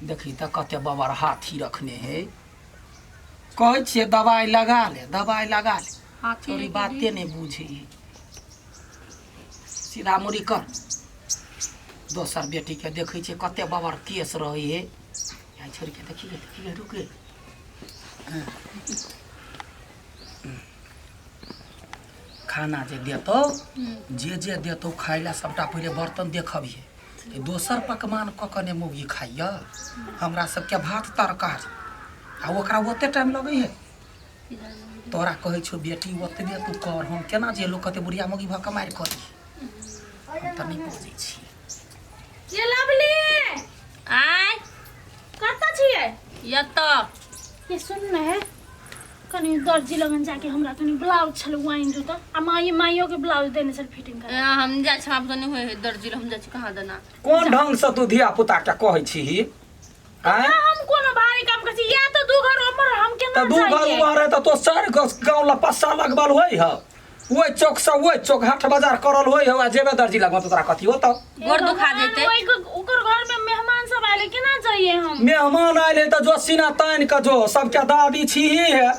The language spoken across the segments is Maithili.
देखी तऽ कते बबर हाथी रखने है। कहै छियै दबाइ लगा ले, दबाइ लगा ले, हाथी छोरी बाते नहि बुझै है। सीधा मुड़ी कर। दोसर बेटीके देखै छियै कते बबर केस रहै है। आइ छोड़िके देखी गे, देखी गे, रुक गे। खाना जे देतौ, जे जे देतौ खाइ लए, सबटा पहिले बर्तन देखबिहे। ई दोसर पकवान कऽ कऽ ने मौगी खाइए। हमरा सबके भात तरकारी आ ओकरा ओते टाइम लगै है। तोरा कहै छौ बेटी ओतबे तू कर, हम केना जे लोक कहतै बुढ़िया मौगी भऽ कऽ मारि करी। हम तऽ नहि बजै छियै। ये लवली, आय, कतऽ छियै? एतऽ। ये सुन ने, है कनी दर्जी लगन जाके हमरा कनी ब्लाउज छल वाइन दू तऽ, आ माई माइयो के ब्लाउज देने छल फिटिंग कर। हम जाइ छी, आब तऽ नहि होइ है दर्जी लग, हम जाइ छी कहाँ देना। कोन ढंग से तू धिया पुता के कहै छीही? आँय? हम कोनो भारी काम करै छी या तऽ दू घर उम्हर हम केना तऽ दू घर जाइए? उम्हर है तऽ तो चारि गाँव लग पस्सा लगबल होइ है, ओहि चौक से ओहि चौक हाट बाजार करल होइ है, आ जेबे दर्जी लगमे तऽ तोरा कथी होतौ? गोड़ दुखा भगवान, जेतै। ओकर घर में मेहमान सब आयल, केना जाइए हम? मेहमान आयल है तऽ जो सीना तानि कऽ जो, सबके दादी छीही है,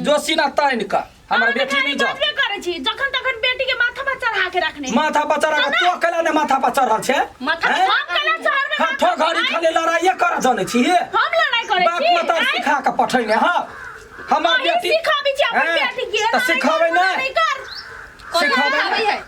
जो सीना तानि कऽ। हमर अहाँ तऽ बेटी खाली नहि जा बजबे करै छी, जखन तखन बेटी के माथा पर चढ़ा के रखने। माथा पर चढ़ा के तो कैला ने माथा पर चढ़ल छै? माथा हैं? हम केना चढ़बै? हठो घड़ी खाली लड़ाइए करऽ जानै छी। हम लड़ाई करै बाप छी? माता आँय? सिखा कऽ पठैने हँ हमर अहीं बेटी। सिखाबै छी अपन हैं? बेटी के? तऽ सिखाबै नहि नहि कर। सिखाबै सिखाबै नहि है।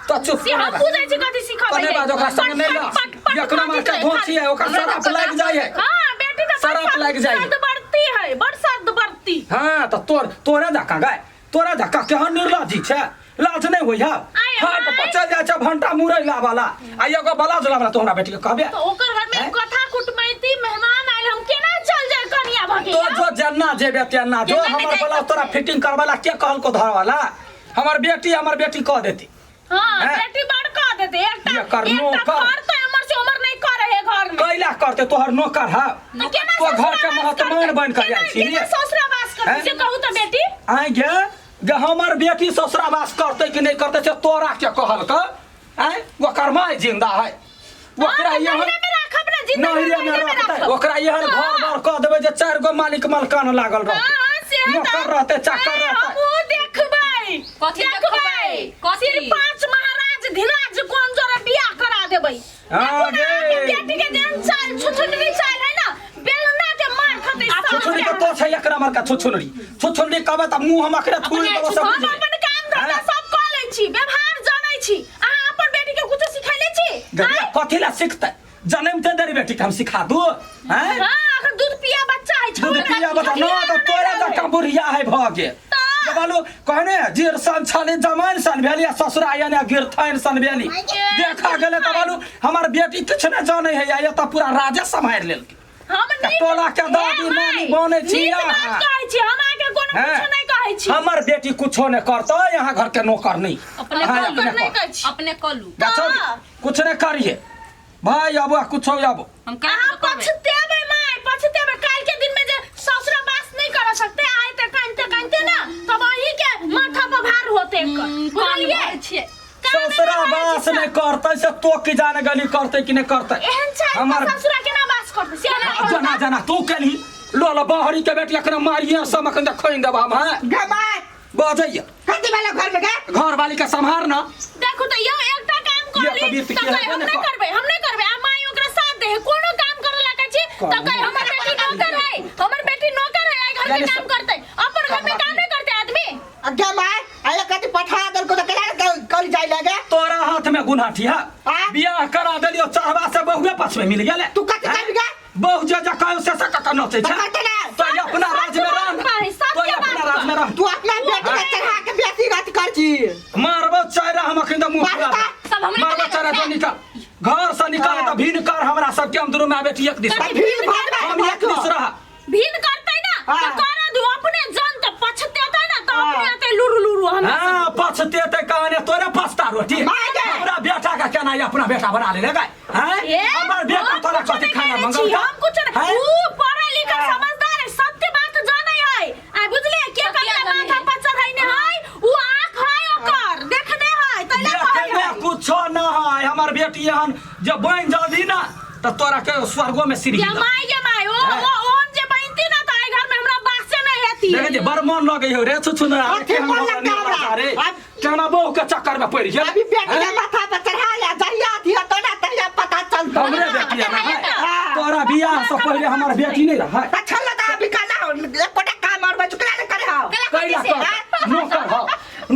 तऽ चुप से हम कोना बुझै छी कथी सिखाबै कने है। बाज ओकरा संग नहि पट, लऽ। पट, पट, एक नंबर के पट, धोची है ओकर, शराप लागि जाइ है। हाँ, बेटी तऽ बड़ शराप लागि जाइ है। सद बढ़ती है, बड़ सद बढ़ती। हाँ तऽ तोर तोरे जकाँ गाय, तोरा जकाँ केहन निर्लज्जी छै, लाज नहि होइ है? आय, हाट आय। पर चलि जाइ छै भंटा मुरैला वाला आ एगो ब्लाउज लाबला, तो हमरा बेटी के कहबे? तऽ ओकर घर में हैं? कथा कुटमैती मेहमान आयल, हम केना चल जाय कनिया भऽ के? तो जो जेना जेबे तेना जो। केना नहि हमर जाइ ब्लाउज तोरा सकबै? फिटिंग करबै ला के कहलको धरवाला? हमर बेटी, हमर बेटी कह देती। हाँ, हैं? बेटी बड़ कह देते। एकटा ये कर, एकटा नौकर। घर तऽ एमहर से ओमहर नहि करे है घर में। कैला करते? तोहर नौकर है? तऽ केना तो घर के ससुरावास महतमान करतै? बन कर जाइ छी। केना ससुरावास करतै हैं? से कहू तऽ बेटी। आइ गे जे हमर बेटी ससुरावास करतै कि नहि करतै से तोरा के कहलक? आँय, ओकर माय जिंदा है, ओकरा हाँ, तऽ एहन नैहरे में राखब ने, जिंदा नैहरे में नैहरे में रखतै राखब। ओकरा एहन घर बार कऽ देबै जे चारि गो मालिक मलकान लागल रहतै। हाँ, से तऽ- नौकर रहतै, चाकर ए, रहतै। हमहूँ देखबै। कथी देखबै? कथी? सिर्फ पांच महाराज धीराज कोन जोरे बियाह करा देबै। हाँ, देखू ने, अहाँके गे। बेटी के जेहन चाल छुछुनरी चाल है ना, बेलना के मार खतै आ साँझ छुछुनरी के। के तो छै एक नंबर का छुछुनरी। छुछुनरी कहबै तऽ मुंह हम अखरे थूरि अपने देबो सब हम बुझि अपन काम धंधा हैं? सब कऽ लै छी, व्यवहार जनै छी। अहाँ अपन बेटी के कुछो सिखैले छी? गरीब कथी ला सिखतै? जनमते देरी बेटी के हम सिखा दू? हैं? हाँ, अखन दूध पिया बच्चा है। दूध पिया बच्चा न तऽ तोरे जकाँ बुढ़िया है भऽ गेल। बालू कहने जीर सन छली जमाइन सन भेली आ ससुरा यानी गिरथैन सन भेली। देखा गेलै तऽ बालू हमर बेटी किछु नहि जानै है, या तऽ पूरा राजे सम्हारि लेलकै। हम नीक टोला के दादी ए, नानी माय, बनै छी नीक बात अहाँ। कहै छी, हम अहाँके कोनो हैं? कुछो नहि कहै छी। हमर बेटी कुछो नहि करतै, यहाँ घर के नौकर नहीं। अपने अहाँ कलू। अपने नहि कर। कहै छी। अपने कलू। गछौ तऽ। कुछ नहि करिए भाई, अब कुछो अब हम क्या अहाँ करबै? पछतेबै माय, पछतेबै। काल्हि के दिन में जे ससुरा बास नहि कर सकते आइ ते कानते कानते ना, तब अहीं के माथा पर भार होते एकर। कान बुझलियै? भरै छियै। कान ससुरा भरै बास छी। नहि करतै से तो की जाने गली करतै कि नहि करतै। एहन छै हमर ससुरा केना बास करतै से हमरा कहू। जना जना तू केलही लो लो बहरी के बेटी अखन मारिए सब अखन खोइन देब हम। हैं गे माय, बजैया। कथी वाला घर में गे? घर वाली के सम्हार ना। देखू तऽ यौ, एकटा काम ये करली कबीर तऽ तऽ की कहै हेबे हम ने नहि कर। करबै, हम नहि करबै, आ माय ओकरा साथ दे है। कोनो काम करे ला छी तऽ कहै हमर बेटी नौकर है, हमर बेटी नौकर है, आइ घर के यानी काम करतै, अपन घर में काम नहि करतै आदमी। गे माय, आया कथी पठा देलको तऽ केना कल जाय लगे? तोरा हाथ में गुनाठी है। आ? बियाह करा देलियो चढ़वा से बहुए पास में मिल गेले। तू कथी करबी गे? बहु जे जे कहो से से कक नचै छै। तऽ करतै ने। तो ये अपना राज में रह, बात है, सत्य तो ये अपना बात राज में रह। तू अपना बेटी के चढ़ा के बेसी बात कर छी। मारबो चारा हम अखन तऽ मुंह फुला मारता। देब। सब हमरे मारबो कने चारा जो निकल घर से निकल तऽ भीन कर हमरा सबके, हम दुनू माय बेटी एक दिस। तऽ भीन भाग भाग हम एक दिस रह। भीन करतै ना हाँ। तऽ करऽ दियौ, अपने जन तऽ पछतेतै ना तऽ हाँ। अपने एतै लुरु लुरु हमरा सब। हाँ, पछतेतै कहने तोरे पछता रोटी। माय गे। हमरा बेटा के केना ई अपना बेटा बना ले गे? हैं? ए, हमर बेटा हम तोरा कुछो कथी नहि खाना कहै मंगल? छी, हम कुछो नहि। हैं? ऊ पढ़ल लिखल हाँ। समझदार है, सत्य बात जानै है। आ बुझलियै के सत्य ककरा जानै माथा है। पर चढ़ैने है, ऊ आँख है ओकर, देखने है, तै ला कहै देखे है। कुछो न है। हमर बेटी एहन जे बनि जल्दी ना त तोरा के स्वर्गो में सीढ़ी गे माय गे माय ओ हैं? ओ ओन जे बनती ना त आई घर में हमरा बासे नहीं हेती देखे जे बड़ मन लगे हो रे छुछु ना कथी मन लगता हमरा? रे अब- केना बहू के चक्कर में पड़ गेल अभी बेटी के हैं? माथा पर चढ़ा ले जहिया अथी होतो ना तहिया पता चलतो हमरे बेटी है ना है? हाँ। तोरा बियाह से पहले हमर बेटी नहीं रहा त छल त अभी काला एकोटा काम और बचुकला ने करे हो कैला कर नौकर हो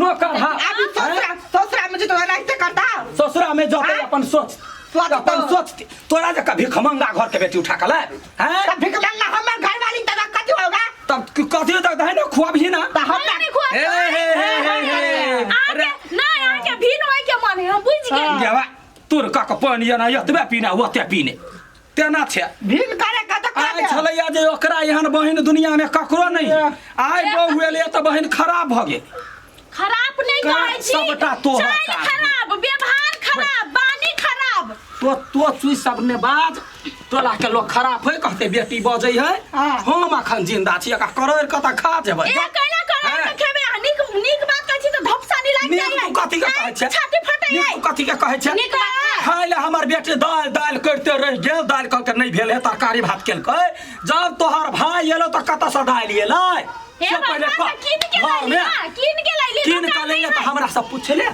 नौकर हा अभी ससुरा ससुरा में जो तो एनाहिते करता ससुरा में जते हाँ? अपन सोच सोच अपन तो। सोच तोरा जे कभी खमंगा घर के बेटी उठा के लाए हैं त भिखमंगा हमर घरवाली त कथी होगा तब कथी तक है ना खुआबही ना त हमरा नहीं खुआ हे हे हे हे हे आके ना आके भीन होय के मन है हम बुझ गेली गेवा तोर का के पानि एना एतबे पीना ओते पीने तेना छै भीन करे का त आइ करे छलैया जे ओकरा एहन बहिन दुनिया में ककरो नहीं आइ बहु एलै तऽ बहिन खराब भऽ गेल खराब नहीं का कहै छी सबटा तोहर चाल काज। खराब व्यवहार खराब वाणी खराब तो तो चुई सब ने बाज तोला के लोग खराब है कहते बेटी बजै है हाँ। हम अखन जिंदा छी एकरा करोड़ कतऽ खा जेबै ए कैला करै हैं? के खेबे आ नीक नीक बात कहै छी तऽ धपसानी लागि नीक जाइ तू कथी के कहै छै छाती फटै नीक है तू कथी के कहै छै नीक बात है। खाय ले हमर बेटी दालि दालि करिते रहि गेल दालि कहलकै नहि भेल है तरकारी भात केलकै जब तोहर भाय एलो तऽ कतऽसँ दालि एलै हे से पहिले भगवान कह। तऽ कीन के घरमे लैली ना कीन के लैली कीन दुकान के लैले नहीं तऽ है। हमरा से पूछले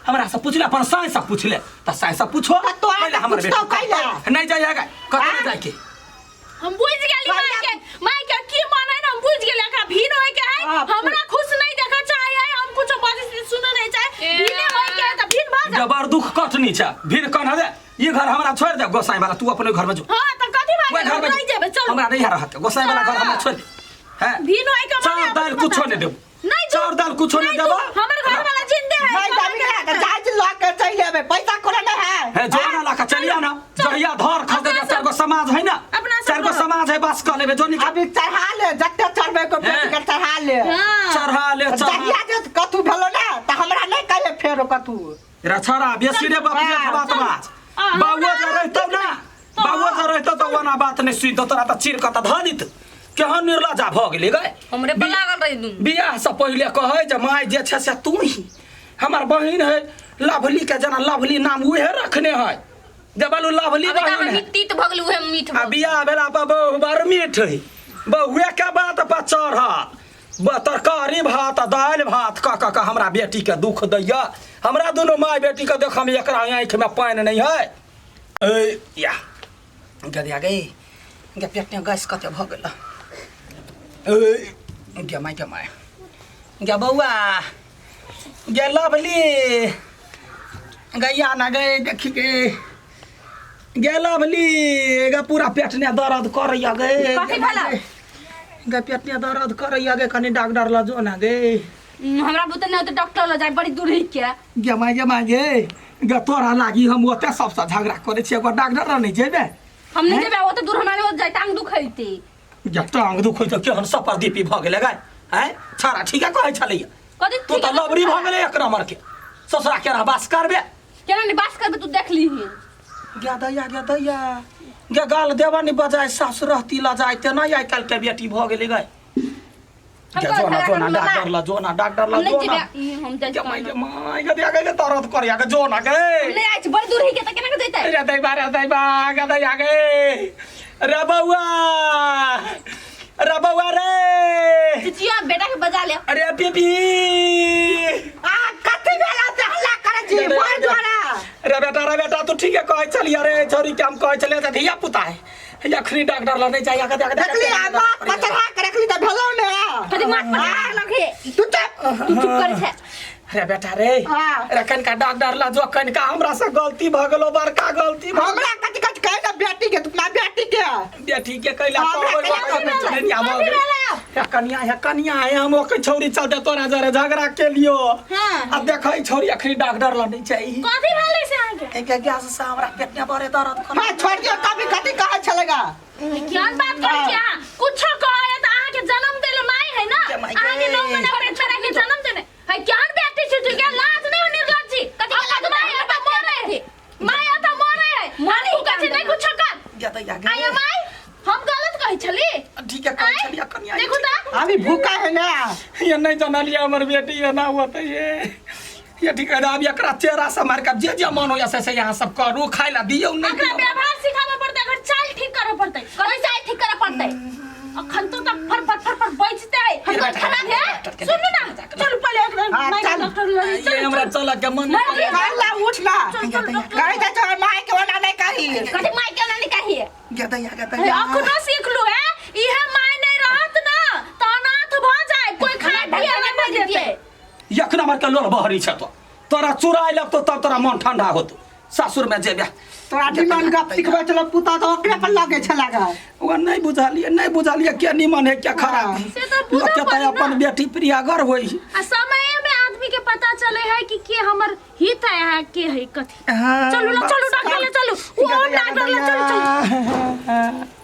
हमरा से पूछले अपन साँइ से पूछले तऽ साँइ से पूछो तऽ तोरा पहिले तऽ हमर पूछतौ बेटी कैला? नहि जाइएगा कतऽ आँय? जाइके हम बुझ गेली माय के माय के की मन है ना हम बुझ गेली एकरा भीड़ होय के है हाँ, हमरा खुश नहीं देखा चाहे है हम कुछ बात सुने नहीं चाहे ए। भीड़े होय के है तऽ भीड़ भऽ जा जबर दुख कटनी छै भीड़ कन हवे ई घर हमरा छोड़ दे गोसाई वाला तू अपने घर में जो हां तऽ कथी ओए भाग घर में रहि जेबै चल हमरा नहीं रहत गोसाई वाला घर हमरा छोड़ दे हैं भीड़ होय के मन चाउर है, दाल अपने कुछो पता नहीं देबो नहीं दू। चाउर दाल कुछो नहीं नहीं देबो दू। हमर घर वाला जिंदे है नहीं जाबी ना त जाज ल के चलि एबै पैसा कोनो नहीं है है जो ना लाका चलिया ना जहिया धर खस दे चार गो समाज है ना अपना सब चार गो रहो। समाज है बस कह लेबे जो निकल अभी चढ़ा ले जते चढ़बै को बेटी के चढ़ा ले हां चढ़ा ले चढ़ा जहिया जे कथू भेलो ना त हमरा नहीं कहे फेरो कथू रे छड़ा बेसी रे बाप जे हाँ, बात बात आ, बाबुआ हमरा जे रहितौ ना बाबुआ जे रहितौ तऽ ओना बात नहि सुनितौ तोरा तऽ चीर कऽ तऽ धऽ दित केहन निर्लजा भऽ गेली गए हमरे पर लागल रही दुनू बियाह से पहिले कहै जे माय जे छै से तू ही हमर बहिन है लवली के जेना लवली नाम उहे रखने है देबलू लवली अभी तऽ बहिन हमर है तीत भऽ गेल उहे मीठ आ भऽ गेल। बियाह भेला पर बहु बड़ मीठ है बहुए के बात पर चढ़ल तरकारी भात आ दालि भात कऽ कऽ कऽ हमरा बेटीके दुख दैया हमरा दुनू माय बेटीके देखम एकरा आँखिमे पानि नहि है ए या गदिया गे गे पेटमे गैस कते भऽ गेल ए गे माय गे माय गे बौआ गे लवली गैया ना गे देखी गे गे लवली गे पूरा पेट ने दर्द करैया गे कथी भेलौ? गे पेट ने दर्द करैया गे कनी डॉक्टर लग जो ना गे हमरा बुते नहि होतै डॉक्टर लग जाय बड़ी दूर ही के गे माय गे माय गे गे तोरा लागी हम ओते सबसँ झगड़ा करै छियै एगो डॉक्टर लग नहि जेबै हम नहि जेबै ओते दूर हमरा नहि होत जाय टांग दुखैते गे टांग दुखै तऽ केहन सपर दीपी भऽ गेलै गाय आँय छाड़ा ठीके कहै छलैया कथी तू तऽ लबरी भऽ गेलै एक नंबर के ससुरा केना बास करबे केना नहि बास करबे तू देख लीही गे दैया गे दैया गे गाल देबा नहि बजाय सासु रहती लजाय तेना आइ काल्हि के बेटी भऽ गेलै गाय हम गे कहै जो ना झगड़ा जो ना करबै डॉक्टर ला जो ना डॉक्टर ला हम नहि जो ना जेबै हम जाइ गे छी माय गे हम माय गे दैया गे दर्द करैया गे जो ना गे नहि जाइ छी बड़ी दूर ही के तऽ केना के जैतै रे दैबा रे दैबा गे दैया गे रे बौआ रे बौआ रे चिचिया बेटा के बजा ले अरे बीबी आ कथी भेला से हल्ला करै छी मोर द्वारा रे बेटा रे बेटा तू ठीके कहै छलियै रे छोरी के हम कहै छलियै जे धिया पुता है अखनी डॉक्टर लग नहि जाइया देखली आ बात पर चढ़ा के रखली त भेलो ने कथी माथ पर चढ़ा लगे तू चुप तू चुप कर छै रे बेटा रे हाँ। रे कनिका डॉक्टर लग जो कनिका हमरा से गलती भऽ गेलो बड़का गलती भऽ हमरा कथी कथी कहे ना बेटी के तू अपना बेटी के बेटी के कैला हमरा कहबै कैला ओकर भेलै? चुनैया भऽ गेल हे कनिया हे कनिया हे हम ओकर छौरी चलते तोरा जरे झगड़ा के लियो हाँ। आ देखै छौरी अखनी डॉक्टर लग नहि चाही कथी भेलै से अहाँके एके गैस से हमरा पेट में बड़े दर्द कर हाँ छोड़ दियो कभी कथी कहै छलेगा केहन बात करै छी अहाँ कुछो कहै तऽ अहाँके जन्म देले माय है ना के माय के? अहाँके 9 महीना पेट में राखि जन्म देने है केहन बेटी छी तू के लाज नहीं हो निर्लज छी कथी के लाज? माय एतऽ मरे है माय एतऽ मरे है मरे तू कहै छी नहीं कुछो कर गे दैया गे आइयो माय हम गलत कहै छली ठीक है कहै छलियै कनिया देखू तऽ अभी भूखा है ना ये नहीं जानलियै हमर बेटी ये ना होते ये ये ठीक है अब एकरा चेहरा से मार के जे जे मन हो से से यहाँ सब करू खाइ ला दियौ नहीं एकरा दियौ व्यवहार सिखाबऽ पड़तै अगर चलऽ के मन नहि करैए। काला उठ ना कहि दे तोहर माय के ओना नहीं कही। कथी माय के ओना नहीं कही? गदैया गदैया। अखनो सीख लू है, इहे my नहीं रहत ना त अनाथ भ जाए, कोई खाए पिए ला नहीं देते। एक नंबर के लोल बहरी छ तो तोरा चुराय लगतो तब तोरा मन ठंडा होतो। सासुर में जेबे तोरा निमन गप सिखबै छलो पुतोह तऽ ओकरे पर लगे छला गा। ओकरा नहीं बुझलिए, नहीं बुझलिए क्या निमन है क्या खराब है। से तऽ बुझऽ लोग के पड़ी तऽ अपन ना। बेटी प्रियागर होई। आ समय में आदमी के पता चले है कि के हमर हित है आ के है कथी। हाँ, चलू ना, चलू डॉक्टर ले चलू, वो गदैया, डॉक्टर ले चलू, चलू। गदैया।